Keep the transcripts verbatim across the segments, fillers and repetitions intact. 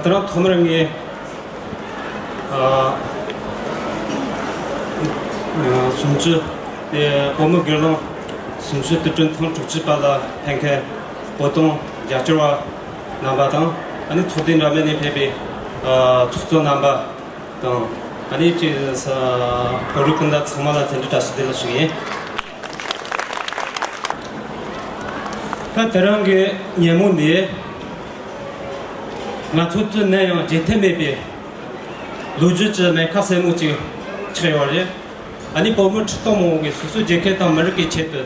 དེ་རིང་ཐོག་མར་ངས་ཨ་ཨ་གསུམ་བཅུ་དེ་བོད་མི་སྒེར་ལངས་གསུམ་བཅུ་དུས་དྲན་ཐེངས་དྲུག་ཅུ་པ་ལ་ཕེབས་མཁན་བོད་དོན་རྒྱབ་སྐྱོར་བ་རྣམ་པ་དང་། ཨ་ནི་ཚོགས་སྡེ་འདྲ་མིན་ནས་ཕེབས་པའི་ཨ་ཚོགས་གཙོ་རྣམ་པ་དང་། ཨ་ནི་ཅིག་ས་བོད་རིགས་སྤུན་ཟླ་ཚང་མ་ལ་འཚམས་འདྲི་བཀྲ་ཤིས་བདེ་ལེགས་ཞུ་གི་ཡིན། ད་དེ་རིང་གི་ཉིན་མོ་འདི་ང་ཚོ་དུ་ནམ་ཡང་བརྗེད་ཐབས་མེད་པའི་ལོ་རྒྱུས་ཀྱི་སྨན་ཁབ་སེན་མོ་ཅིག་ཆགས་ཡོད་རེད། ཨ་ནི་བོད་མི་ཁྲི་སྟོང་མང་པོ་གིས་སོ་སོའི་རྒྱལ་ཁབ་དང་མི་རིགས་ཀྱི་ཆེད་དུ།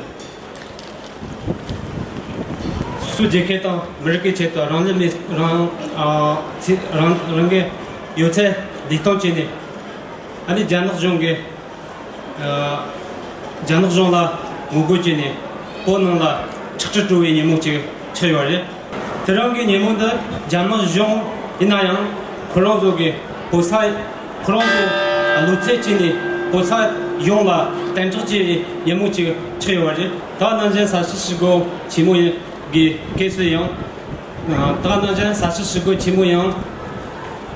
སོ་སོའི་རྒྱལ་ཁབ་དང་མི་རིགས་ཀྱི་ཆེད་དུ་རང་ལུས་མེ་རང་ཨ་ཚེ་རང་རང་གི་ཡོད་ཚད་ལུས་སྟོང་བྱས་ནས། ཨ་ནི་རྒྱ་ནག་གཞུང་གིས་ཨ་རྒྱ་ནག་གཞུང་ལ་ངོ་རྒོལ་བྱས་ནས་བོད་ནང་ལ་ཆག་སྒྲིལ་བཀྲོལ་བའི་ཉིན་མོ་ཅིག་ཆགས་ཡོད་རེད། དེ་རིང་གི་ཉིན་མོ་འདི་རྒྱ་ནག་གཞུང་ཡིན་ན་ཡང་ཁོ་རང་ཚོ་གི་བོད་ས་ཁོ་རང་ཚོ་ལོ་ཚད་ཅིག་ནས་བོད་ས་ཡོངས་ལ་བསྟན་ཁྲག་བཅད་པའི་ཉིན་མོ་ཅིག་ཆགས་ཡོད་པ་རེད། ད་ནང་བཞིན་ས་བྱི་ཞི་རྒོལ་ཆེན་མོ་ཡིན་གི་སྐབས་སུ་ཡང་། ད་ནང་བཞིན་ས་བྱི་ཞི་རྒོལ་ཆེན་མོ་ཡང་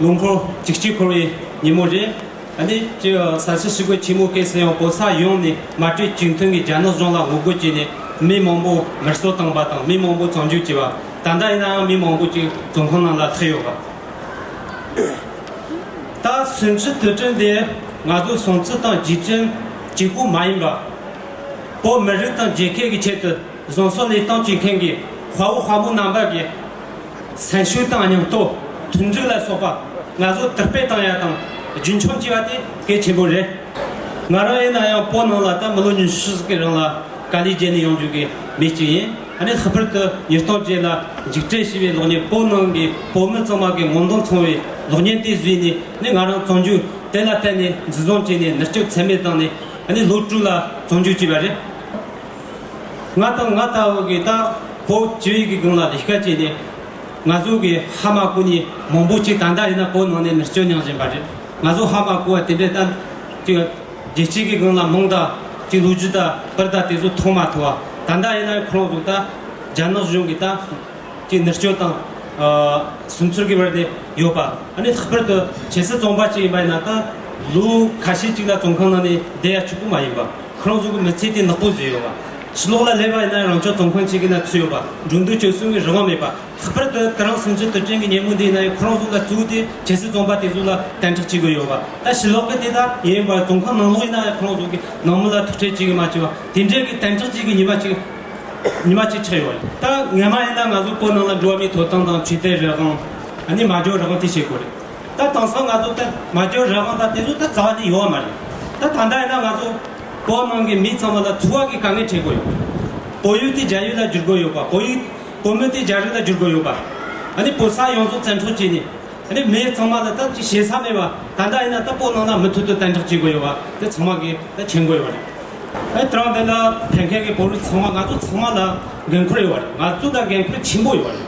ལོ་འཁོར་བཅུ་གཅིག་འཁོར་བའི་ཉིན་མོ་རེད། ཨ་ནི་ཅི་ས་བྱི་ཞི་རྒོལ་ཆེན་མོའི་སྐབས་སུ་ཡང་བོད་ས་ཡོངས་ནས་མ་གྲོས་གཅིག་མཐུན་གྱིས་རྒྱ་ནག་གཞུང་ལ་ངོ་རྒོལ་བྱས་ནས་མི་མང་པོ་མི་གསོད་བཏང་པ་དང་མི་མང་པོ་བཙོན་འཇུག་བྱས་པ། ད་ལྟ་ཡིན་ན་ཡང་མི་མང་པོ་ཅིག་བཙོན་ཁང་ནང་ལ་ལྷག་ཡོད་པ། ད་གསུམ་བཅུ་དུས་དྲན་དེ་ང་ཚོའི་སྲུང་བརྩི་དང་རྗེས་དྲན་གཅིག་པུ་མ་ཡིན་པར། བོད་མི་རིགས་དང་རྒྱལ་ཁབ་ཀྱི་ཆེད་དུ་གཟེངས་སུ་ལས་གཏོང་བྱེད་མཁན་གྱི་དཔའ་བོ་དཔའ་མོ་རྣམ་པ་གི་སེམས་ཤུགས་དང་སྙིང་སྟོབས། མཐུན་སྒྲིལ་ལ་སོགས་པ་ང་ཚོ་དར་སྤེལ་བཏང་ཡ་དང་རྒྱུན་འཁྱོངས་བྱས་པ་དེ་གལ་ཆེན་པོ་རེད། ང་རང་ཡིན་ན་ཡང་བོད་ནང་ལ་ད་མི་ལོ་ཉི་ཤུ་ཟིག་གི་རིང་ལ་དཀའ་ལས་བརྒྱབ་ནས་ཡོང་རྒྱུ་གི་མི་གཅིག་ཡིན། ཨ་ནི་ལྷག་པར་དུ་ཉིས་སྟོང་བརྒྱད་ལ་འཇིགས་བྲལ་ཞེས་པའི་གློག་བརྙན་བོད་ནང་གི་བོད་མི་ཚང་མ་གི་ངོ་གདོང་མཚུངས་པའི་གློག་བརྙན་དེ་བཟོས་ནས་ནི་ང་རང་བཙོན་འཇུག་དེ་ལ་བརྟེན་ནས་འཛིན་བཟུང་བྱས་ནས་མནར་གཅོད་ཚད་མེད་བཏང་ནས། ཨ་ནི་ལོ་དྲུག་ལ་བཙོན་འཇུག་བྱས་པ་རེད། ང་དང་ང་ལྟ་བུ་གིས་ད་བོད་སྤྱི་པའི་གི་སྒང་ལ་ལས་ཀ་བྱས་ནས་ང་ཚོ་གི་ཧ་མ་གོ་ནི་མང་པོ་ཅིག་ད་ལྟ་ཡིན་ན་བོད་ནང་ནས་མནར་གཅོད་མྱངས་བཞིན་པ་རེད། ང་ཚོ་ཧ་མ་གོ་བ་དེ་འདྲའི་ད་ཅིག་རྒྱལ་སྤྱི་གི་སྒང་ལ་མིང་དང་ཅིག་ལོ་རྒྱུས་དང་པར་དང་དེ་ཚོ་མཐོང་མ་ཐུབ་པ། ད་ལྟ་ཡིན་ན་ཁོ་རང་ཚོ་ད་རྒྱ་ནག་གཞུང་གི་ད་ཅིག་མནར་གཅོད་དང་ཨ་སུན་གཙེར་གྱི་བར་དུ་ཡོད་པ། ཨ་ནི་ལྷག་པར་དུ་ཆབ་སྲིད་བཙོན་པ་ཅིག་ཡིན་པ་ཡིན་ན་ད་ལོ་ཁ་ཤས་ཅིག་ལ་བཙོན་ཁང་ནང་ནས་བསྡད་ཡ་གཅིག་པུ་མ་ཡིན་པ། ཁོ་རང་ཚོ་གི་མི་ཚེ་དེ་ནག་པོ་བཟོས་ཡོད་པ། ཕྱི་ལོགས་ལ་སླེབས་པ་ཡིན་ན་རང་སྐྱོང་བཙོན་ཁང་གཅིག་གི་ནང་ཚུད་ཡོད་པ། འགྲོ་འདུག་སྤྱོད་གསུམ་གྱི་རང་དབང་མེད་པ། ལྷག་པར་དུ་དེ་རིང་གསུམ་བཅུ་དུས་དྲན་གྱི་ཉིན་མོ་འདི་ཡིན་ན་ཡང་ཁོ་རང་ཚོ་ལ་གཙོ་བོ་དེ་ཆབ་སྲིད་བཙོན་པ་དེ་ཚོ་ལ་བསྟན་ཁྲག་བཅད་དགོས་ཡོད་པ། ད་ཕྱི་ལོགས་གི་དེ་དག་ཡིན་པ་བཙོན་ཁང་ནང་ལོགས་ཡིན་ན་ཡང་ཁོ་རང་ཚོ་གི་ནང་མི་ལ་ཐུག་འཕྲད་བྱེད་གི་མ་བྱེད་པ། དེ་འདྲའི་གི་བསྟན་ཁྲག་བཅད་གི་ཉི་མ་གཅིག་ཉི་མ་གཅིག་ཆགས་ཡོད་པ་རེད། ད་སྔ་མ་ཡིན་ན་ང་ཚོ་བོད་ནང་ལ་འགྲོ་བ་མིའི་ཐོབ་ཐང་དང་ཆོས་དད་རང་དབང་། ཨ་ནི་སྨྲ་བརྗོད་རང་དབང་དེ་བྱེད་དགོས་རེད། ད་དེང་སང་ང་ཚོ་ད་སྨྲ་བརྗོད་རང་དབང་དང་དེ་ཚོ་ད་རྩ་བ་ནས་ཡོད་པ་མ་རེད། ད་ད་ལྟ་ཡིན་ན་ང་ཚོ་བོད་ནང་གི་མི་ཚང་མ་ལ་འཚོ་བ་གི་དཀའ་ངལ་འཕྲད་དགོས་ཡོད། བོད་ཡིག་དེ་རྒྱ་ཡིག་ལ་བསྒྱུར་དགོས་ཡོད་པ། བོད་ཡིག་བོད་མིང་དེ་རྒྱ་རིགས་ལ་བསྒྱུར་དགོས་ཡོད་པ། ཨ་ནི་བོད་ས་ཡོངས་རྫོགས་བཙན་འཕྲོག་བྱས་ནས། ཨ་ནི་མི་ཚང་མ་ལ་ད་ཅིག་ཞེ་ས་མེད་པ། ད་ལྟ་ཡིན་ན་ད་བོད་ནང་ལ་མུ་མཐུད་དུ་བསྟན་ཁྲག་བཅད་དགོས་ཡོད་པ་དེ་ཚང་མ་གིས་ད་མཁྱེན་དགོས་ཡོད་རེད། ཨ་ནི་དེ་རིང་འདི་ལ་ཕེབས་མཁན་གྱི་བོད་རིགས་ཚང་མ་ང་ཚོ་ཚང་མ་ལ་འགན་ཁུར་ཡོད་རེད། ང་ཚོ་ལ་འགན་ཁུར་ཆེན་པོ་ཡོད་རེད།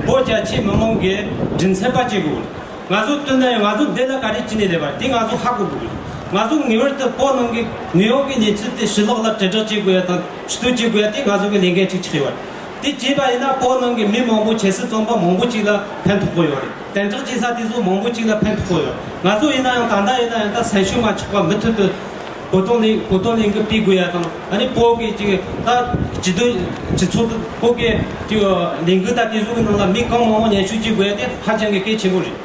བོད་རྒྱ་ཆེ་མི་མང་གི་མགྲིན་ཚབ་པ་བྱེད་དགོས་རེད། ང་ཚོ་བསྟུན་ན་ཡང་ང་ཚོ་འདི་ལ་ག་རེ་བྱས་ནས་སླེབས་པ་དེ་ང་ཚོ་ཧ་གོ་དགོས་རེད། ང་ཚོ་ངེས་པར་དུ་བོད་ནང་གི་དངོས་ཡོད་ཀྱི་གནས་ཚུལ་དེ་ཕྱི་ལོགས་ལ་དྲིལ་བསྒྲགས་བྱེད་དགོས་ཡ་དང་ཕྱི་བསྡུ་བྱེད་དགོས་ཡ་དེ་ང་ཚོ་གི་ལས་འགན་གཅིག་ཆགས་ཡོད་རེད། དེ་བྱས་པ་ཡིན་ན་བོད་ནང་གི་མི་མང་པོ་ཆབ་སྲིད་བཙོན་པ་མང་པོ་ཅིག་ལ་ཕན་ཐོགས་ཀྱི་ཡོད་རེད། བསྟན་ཁྲག་བཅད་ས་དེ་ཚོ་མང་པོ་ཅིག་ལ་ཕན་ཐོགས་ཀྱི་ཡོད། ང་ཚོ་ཡིན་ན་ཡང་ད་ལྟ་ཡིན་ན་ཡང་ད་སེམས་ཤུགས་མ་ཆག་པ་མུ་མཐུད་དུ་བོད་དོན་ལས་བོད་དོན་ལས་འགུལ་སྤེལ་དགོས་ཡ་དང་། ཨ་ནི་བོད་ཀྱི་ཅིག་ད་སྤྱི་འཐུས་སྤྱི་ཚོགས་བོད་ཀྱི་ཅིག་ལས་འགུལ་ད་དེ་ཚོ་གི་ནང་ལ་མི་གང་མང་མང་མཉམ་ཞུགས་བྱེད་དགོས་ཡ་དེ་ཧ་ཅང་གི་གལ་ཆེན་པོ་རེད།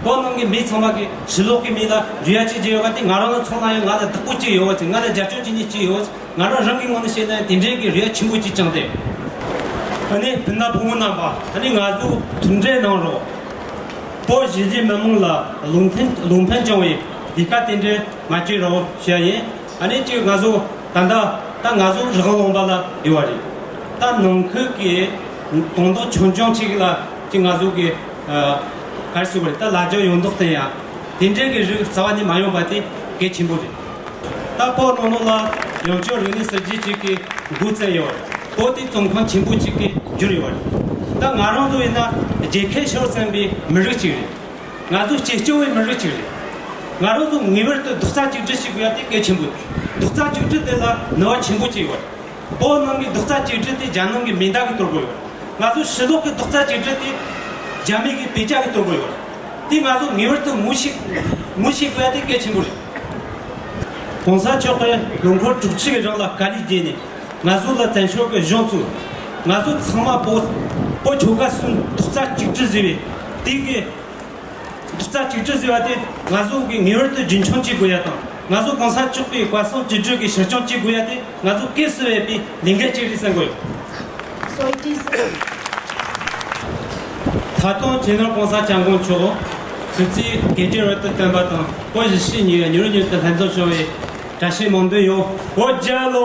བོད་ནང་གི་མི་ཚང་མ་གི་ཕྱི་ལོགས་ཀྱི་མི་ལ་རེ་བ་ཅིག་བྱེད་ཡོད་པ་དེ་ང་རང་ལ་མཚོན་ན་ཡང་ང་ལ་བདག་པོ་ཅིག་ཡོད་པ་ཅིག་ང་ལ་རྒྱབ་སྐྱོར་བྱེད་མཁན་ཅིག་ཡོད་པ་ཅིག་ང་རང་རང་གི་ངོས་ནས་བཤད་ན་དེ་འདྲའི་གི་རེ་བ་ཆེན་པོ་ཅིག་བཅངས་ཏེ། ཨ་ནི་སྤུན་ཟླ་ཕོ་མོ་རྣམ་པ། ཨ་ནི་ང་ཚོ་མཐུན་འབྲེལ་གནང་རོགས། བོད་གཞིས་བྱེས་མི་མང་ལ་བློ་ཕན་བློ་ཕན་བཅངས་པའི་ལས་ཀ་དེ་འདྲ་མ་བྱེད་རོགས་ཞུ་ཡ་ཡིན། ཨ་ནི་ཅིག་ང་ཚོ་ད་ལྟ་ད་ང་ཚོ་རི་སྒང་ལུང་པ་ལ་ཡོད་པ་རེད། ད་ནང་ཁུལ་གྱི་དོན་དག་ཆུང་ཆུང་ཅིག་ལ་ཅིག་ང་ཚོ་གི་ཨ་ག་རེ་ཟེར་དགོས་རེད། ད་ལ་རྒྱ་ཡོང་མདོག་བསྟན་ཡ་དེ་འདྲའི་གི་རིགས་རྩ་བ་ནས་མ་ཡོང་པ་དེ་གལ་ཆེན་པོ་རེད། ད་བོད་ནང་ལོགས་ལ་ཡང་བསྐྱར་རིག་གནས་གསར་བརྗེ་ཅིག་གི་འགོ་བཙུགས་ཡོད་རེད། བོད་དེ་བཙོན་ཁང་ཆེན་པོ་ཅིག་གི་འགྱུར་ཡོད་རེད། ད་ང་རང་ཚོ་ཡིན་ན་རྒྱལ་ཁབ་ཤོར་ཟིན་པའི་མི་རིགས་ཅིག་རེད། ང་ཚོ་བྱེས་སྐྱོ་བའི་མི་རིགས་ཅིག་རེད། ང་རང་ཚོ་ངེས་པར་དུ་རྡོག་རྩ་གཅིག་སྒྲིལ་བྱེད་དགོས་ཡ་དེ་གལ་ཆེན་པོ་རེད། རྡོག་རྩ་གཅིག་སྒྲིལ་དེ་ལ་ནུས་པ་ཆེན་པོ་ཅིག་ཡོད་རེད། བོད་ནང་གི་རྡོག་རྩ་གཅིག་སྒྲིལ་དེ་རྒྱ་ནག་གི་མེ་མདའ་གིས་གཏོར་དགོས་ཡོད་རེད། ང་ཚོ་ཕྱི་ལོགས་ཀྱི་རྡོག་རྩ་གཅིག་སྒྲིལ་དེ་ རྒྱ་མི་གི་བེད་སྤྱོད་གི་གཏོང་གི་ཡོད་རེད། དེ་ང་ཚོ་ངེས་པར་དུ་ངོ་ཤེས་ངོ་ཤེས་དགོས་ཡ་དེ་གལ་ཆེན་པོ་རེད། གོང་ས་མཆོག་གིས་ལོ་འཁོར་དྲུག་ཅུ་གི་རིང་ལ་དཀའ་ལས་བརྒྱབ་ནས་ང་ཚོ་ལ་བཙན་བྱོལ་གི་གཞུང་བཙུགས། ང་ཚོ་ཚང་མ་བོད་བོད་ཆོལ་ཁ་གསུམ་ཐོག་བརྩེགས་གཅིག་སྒྲིལ་ཟེར་བའི་དེ་གི་ཐོག་བརྩེགས་གཅིག་སྒྲིལ་ཟེར་བ་དེ་ང་ཚོ་གི་ངེས་པར་དུ་རྒྱུན་འཁྱོངས་བྱེད་དགོས་ཡ་དང་། ང་ཚོ་གོང་ས་མཆོག་གི་བཀའ་གསུང་ཅི་བརྗོད་ཀྱི་ཕྱིར་སྐྱོང་བྱེད་དགོས་ཡ་དེ་ང་ཚོ་སྐབས་སུ་བབས་པའི་ལས་འགན་ཅིག་རེད་བསམ་གི་ཡོད། So it is. ད་དུང་སྤྱི་ནོར་གོང་ས་སྐྱབས་མགོན་མཆོག་ཁྱེད་ཚོས་དགེ་རྒན་རབ་ཏུ་བསྟེན་པ་དང་བོད་གཞིས་བྱེས་གཉིས་ཀ་མྱུར་མྱུར་དུ་ལྷན་འཛོམས་བྱུང་བའི་བཀྲ་ཤིས་སྨོན་འདུན་ཡོད། བོད་རྒྱལ་ལོ།